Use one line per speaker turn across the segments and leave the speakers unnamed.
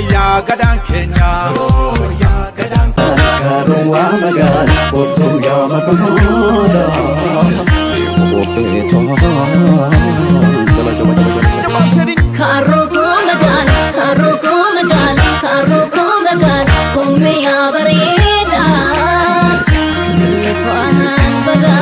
Yooyyaa gadaan keenya Yooyyaa gadaan
Karuwa magala kottu yaa magala
Karoko magala, karoko magala, karoko magala, kummi abareda, sifanan bada.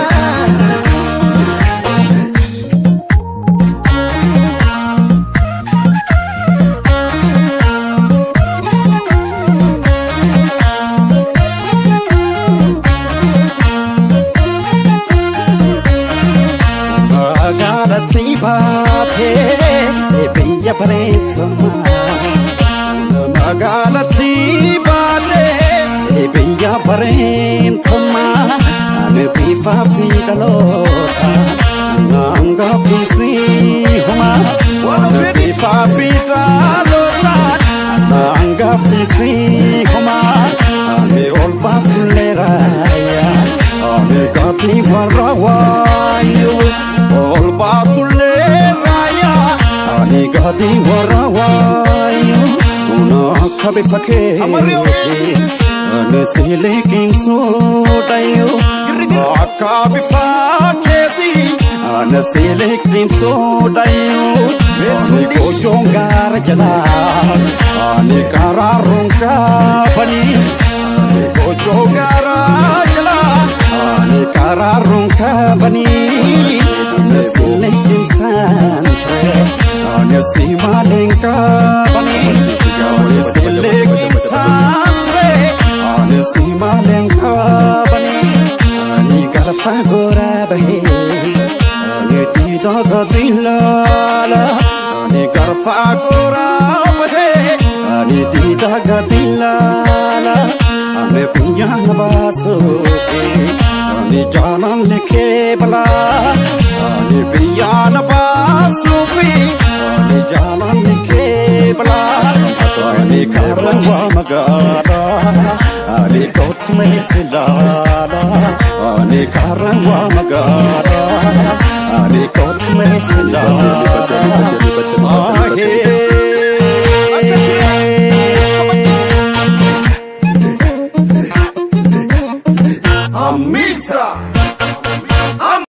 Magaalatti baatee biyya bareeddummaa magaalatti baatee biyya bareeddummaa ani bifaa fi dhaloota naan gaaffisii homaa ani bifaa fi dhaloota naan gaaffisii homaa ani ol baatullee raayyaa ani gaaffii warra waayyuu ol baatullee raayyaa ani gadi warra waayyuu kun akka bifa keetii ani si liqimsuudhayyuu akka bifa keetii ani si liqimsuudhayyuu ani gochoon gaara jalaa ani qaraaruun kaabanii ani gochoon gaara jalaa ani qaraaruun kaabanii ani si liqimsaan ture ani si maleen kaabanii ani si liqimsaan ture ani si maleen kaabanii ani garfa goraa bahee ani diida gadi laala ani garfa goraa bahee ani diida gadi laala ani biyya na baasuufi ani jaalalli kee balaa ani biyya na baasuufi ani jaalalli kee balaa ani karawaa magaalaa ani kottu meessi laala ani karawaa magaalaa ani kottu meessi laala.